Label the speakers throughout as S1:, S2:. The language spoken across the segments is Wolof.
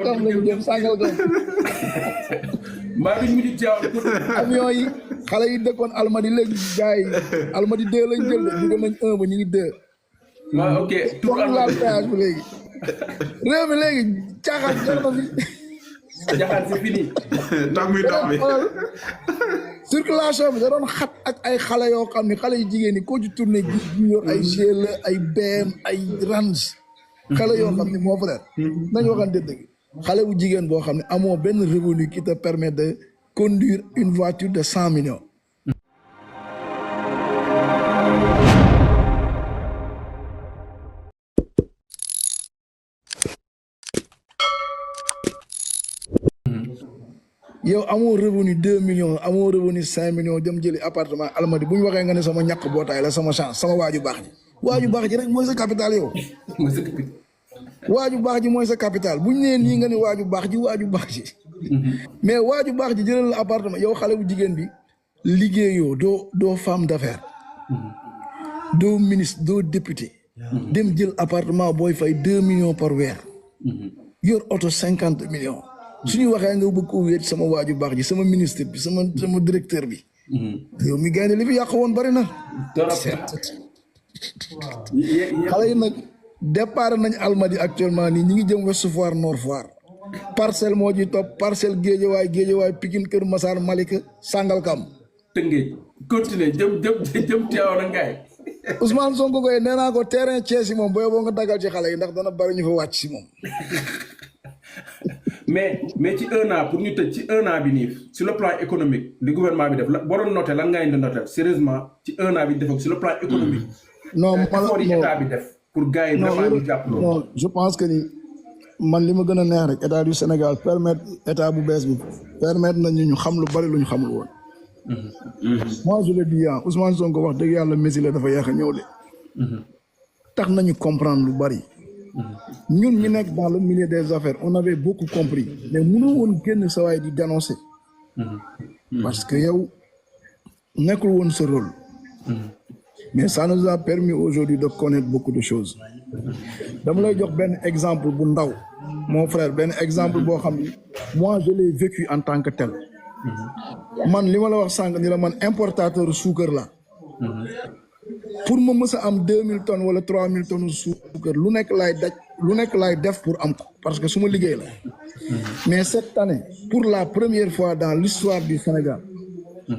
S1: kam lañu jëm sàngal ko
S2: mbaa duñ mujj teew
S1: avion yi xale yi dëkkoon Almadi léegi gars yi Almadi 2 lañ jël de dugal nañ 1 ba ñu ngi 2
S2: waaw ok
S1: toog laal péage bi léegi réew mi léegi caaxaan jël na fi
S2: jaxaan c'est fini
S3: tax muy tax bi
S1: circulation bi da doon xat ak ay xale yoo xam ne xale yu jigéen ñi koo ci tourné gis ñu yor ay GL ay BM ay Range xale yoo xam ne moo frère nañu waxante dëgg xale bu jigéen boo xam ne amoo benn revenu qui te permet de conduire une voiture de 100 millions yow amoo revenu 2 millions amoo revenu 5 millions dem jëli appartement Almadi bu ñu waxee nga ne sama ñàkk bootaay la sama chance sama waaju baax ji waaju baax ji rek mooy sa capital yow waaju baax ji mooy sa capital bu ñu nee nii nga ne waaju baax ji mais waaju baax ji jëlal la appartement yow xale bu jigéen bi liggéeyoo doo femme d'affaires doo ministre doo député dem jël appartement booy fay 2 millions par weer yor oto 50 millions suñu waxee nga bëgg ko wéet sama waaju baax ji sama ministre bi sama directeur bi yow mi gaynde li fi yàq woon bari na xale yi nag départ nañ Almadi actuellement nii ñi ngi jëm Ouest Foire Nord Foire Parcelles moo ji topp Parcelles Guédiawaye Pikine Kër Massar Malika Sangalkam
S2: Tëngéej continuer jëm Tivaouane Ngaye
S1: Ousmane Sonko koy nee naa ko terrain Thiès yi moom boo nga dagal ci xale yi ndax dana bari ñu fa wàcc si moom
S2: mais ci 1 an pour ñu tëj ci 1 an bi nii sur le plan économique li gouvernement bi def la boo doon noté lan nga indi noté sérieusement ci 1 an bi def sur le plan économique
S1: non
S2: effort yi état bi def pour gars yi vraiment ñu jàpp loolu
S1: non je pense que ni man li ma gën a neex rek état du Sénégal permettre état bu bees bi permettre nañu ñu xam lu bari lu ñu xamul woon moi je le dis Ousmane Sonko wax dëgg yàlla Messi la dafa yéex a ñëw de tax nañu comprendre lu bari ñun ñu nekk dans le milieu des affaires on avait beaucoup compris mais mënoo woon génn sa waay di dénoncer parce que yow nekkul woon sa rôle mais ça nous a permis aujourd'hui de connaître beaucoup de choses dama lay jox benn exemple bu ndaw mon frère benn exemple boo xam ni moi je l'ai vécu en tant que tel man li ma la wax sànq ni la man importateur suukar la pour ma mës a am 2000 tonnes wala 3000 tonnes suukar lu nekk laay def pour am ko parce que su ma liggéey la mais cette année pour la première fois dans l'histoire du Sénégal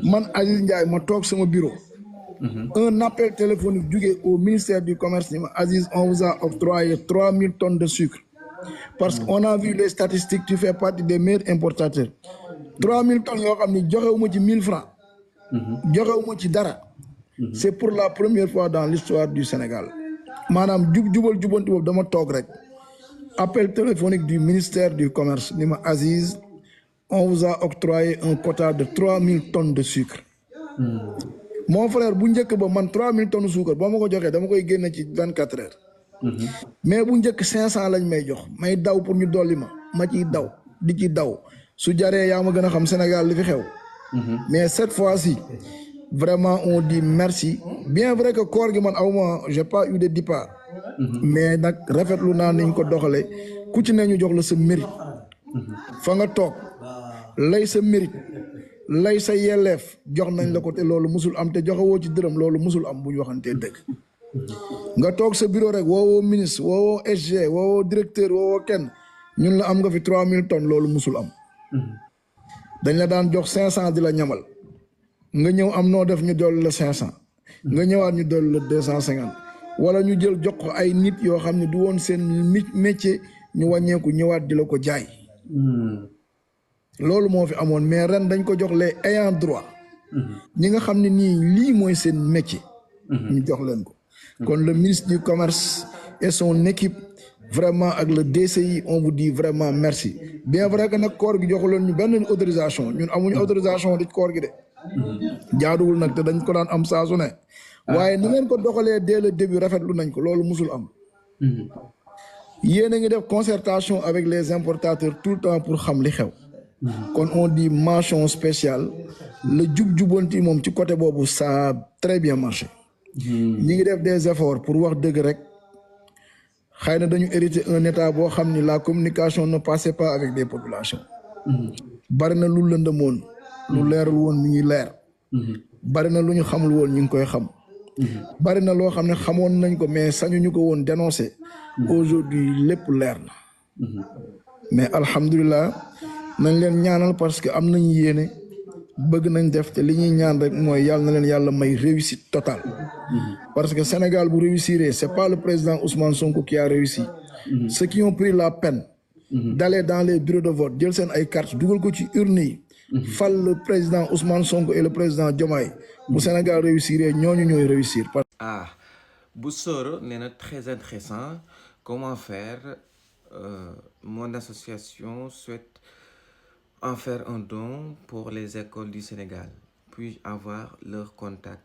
S1: man Aziz Ndiaye ma toog sama bureau un appel téléphonique jóge au ministère du commerce ni ma Aziz on vous a octroyé 3000 tonnes de sucre parce qu'on a vu les statistiques tu fais partie des meilleurs importateurs 3000 tonnes yoo xam ni joxewuma ci 1000 francs joxewuma ci dara c'est pour la première fois dans l'histoire du Sénégal maanaam jubanti boobu dama toog rek appel téléphonique du ministère du commerce ni ma Aziz on vous a octroyé un quota de 3000 tonnes de sucre mon frère bu njëkk ba man 3000 tonnes sucre boo ma ko joxee dama koy génne ci 24 heures mais bu njëkk 500 lañ may jox may daw pour ñu dolli ma ciy daw di ci daw su jaree yaa ma gën a xam Sénégal li fi xew mais cette fois-ci vraiment on dit merci bien vrai que koor gi man awma j'ai pas eu de départ mais nag rafetlu naa niñ ko doxale ku ci ne ñu jox la sa mérite fa nga toog lay sa mérite lay sa yelleef jox nañ la ko te loolu musul am te joxewoo ci dërëm loolu musul am bu ñu waxantee dëgg nga toog sa bureau rek woowoo ministre woowoo SG woowoo directeur woowoo kenn ñun la am nga fi 3000 tonnes loolu musul am dañ la daan jox 500 di la ñamal nga ñëw am noo def ñu dolli la 500 nga ñëwaat ñu dolli la 250 wala ñu jël jox ko ay nit yoo xam ne du woon seen métier ñu wàññeeku ñëwaat di la ko jaay loolu moo fi amoon mais ren dañ ko jox les ayants droit ñi nga xam ne nii lii mooy seen métier ñu jox leen ko kon le ministre du commerce et son équipe vraiment ak le DCI on vous dit vraiment merci bien vrai que nag koor gi joxuloon ñu benn autorisation ñun amuñu autorisation di koor gi de jaaduwul nag te dañ ko daan am saa su ne waaye ni ngeen ko doxalee dès le début rafetlu nañ ko loolu musul am yéen a ngi def concertation avec les importateurs tout le temps pour xam li xew kon on dit mention spéciale le jub-jubanti moom ci côté boobu ça a très bien marché ñi ngi def des efforts pour wax dëgg rek xëy na dañu hérité un état boo xam ni la communication ne passait pas avec des populations. bari na lu lëndëmoon lu leerul woon mi ngi leer. bari na lu ñu xamul woon ñu ngi koy xam. bari na loo xam ne xamoon nañ ko mais sañuñu ko woon dénoncer. aujourd'hui lépp leer na. mais alhamdulilah nañ leen ñaanal parce que am nañ yéene bëgg nañ def te li ñuy ñaan rek mooy yàlla na leen yàlla may réussite totale. parce que Sénégal bu réussir c'est pas le président Ousmane Sonko qui a réussi. ceux qui ont pris la peine d'aller dans les bureaux de vote jël seen ay cartes dugal ko ci urne yi. fal le président Ousmane Sonko et le président Diomaye. bu Sénégal réussir ñooñu ñooy réussir.
S3: Boussoro n'est très intéressant. Comment faire? Mon association souhaite en faire un don pour les écoles du Sénégal. Puis-je avoir leur contact?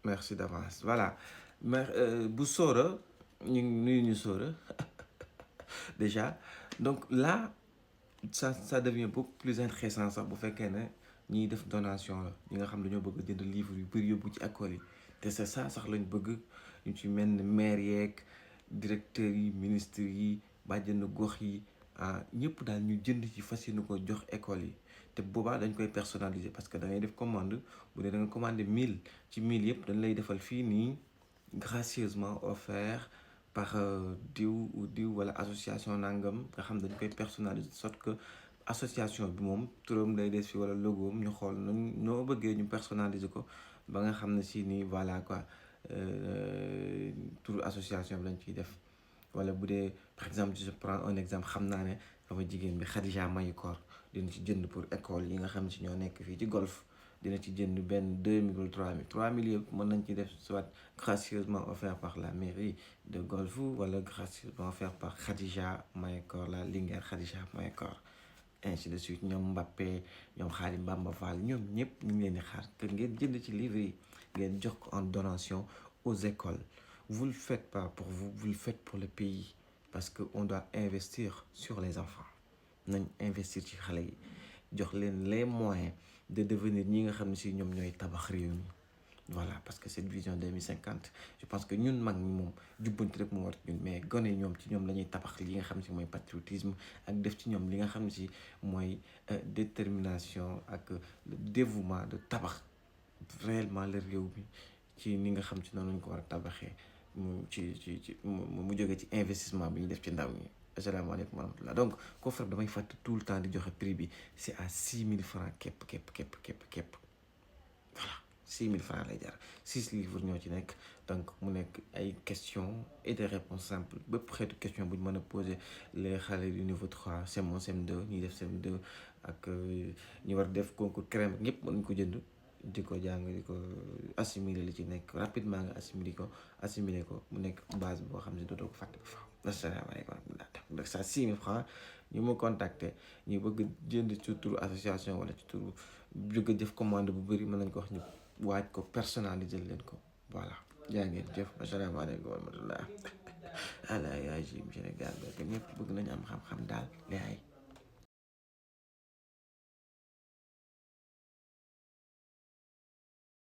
S3: Merci d'avance. Voilà. Boussoro, nous déjà. Donc là, ça devient beaucoup plus intéressant. Ça vous fait que nous def donation la ñi nga xam dañoo bëgg jënd livre yu bëri yóbbu ci école yi te c'est ça sax lañ bëgg ñu ci mel ni maire yeeg directeurs yi ministres yi bàjjenu gox yi ñëpp daal ñu jënd ci fas yéene ko jox école yi te boobaa dañ koy personnaliser parce que da ngay def commande bu dee da nga commandé 1000 ci 1000 yëpp dañ lay defal fii nii gracieusement offert par diw ou diw wala association nangam nga xam dañ koy personnaliser sorte que association bi moom turam day des fi wala logoom ñu xool noo bëggee ñu personnaliser ko ba nga xam ne si nii voilà quoi turu association bi lañ ciy def wala bu dee par exemple je prends un exemple xam naa ne sama jigéen bi Khadija Mayikor dina ci jënd pour école yi nga xam si ñoo nekk fii ci golf dina ci jënd benn 2000 ou 3000 3000 yëpp mën nañ ci def soit gracieusement offert par la mairie de Golf wala gracieusement offert par Khadija Mayikor la Linguère Khadija Mayikor ainsi de suite ñoom Mbappé ñoom Khadim Bamba Fall ñoom ñëpp ñu ngi leen di xaar que ngeen jënd ci livre yi ngeen jox ko en donation aux écoles. Vous le faites pas pour vous, vous le faites pour le pays parce que on doit investir sur les enfants nañ investir ci xale yi jox leen les moyens de devenir ñi nga xam ne si ñoom ñooy tabax réew mi voilà parce que cette vision 2050 je pense que ñun mag ñi moom jubbanti rek moo war ñun mais gone ñoom ci ñoom la ñuy tabax li nga xam ne si mooy patriotisme ak def ci ñoom li nga xam ne si mooy détermination ak le dévouement de tabax réellement le réew mi ci ni nga xam si noonu lañ ko war a tabaxee mu mu jógee ci investissement bi ñu def ci ndaw ñi. Asalaamaaleykum wa rahmatulah donc coffre damay fàtte tout le temps di joxe prix bi c'est à 6000 francs képp voilà 6000 francs lay jar 6 livres ñoo ci nekk donc mu nekk ay questions et des réponses simples bépp xeetu question bu ñu mën a poser les xale du niveau 3 CM1 CM2 ñuy def CM2 ak ñu war def concours crème ñëpp mën nañu ko jënd di ko jàng di ko assimiler li ci nekk rapidement nga assimiler ko mu nekk base boo xam ne dootoo ko fàtte ko faaw. Asalaamaaleykum donc ça 6000 francs ñu ma contacter ñu bëgg jënd ci turu association wala ci turu bëgg def commande bu bëri mën nañ ko wax ñu waaj ko personnaliser leen ko voilà jaa ngeen jëf asalaamaaleykum wa rahmatullah ala yaa jim Sénégal ba ñëpp bëgg nañu am xam-xam daal léegi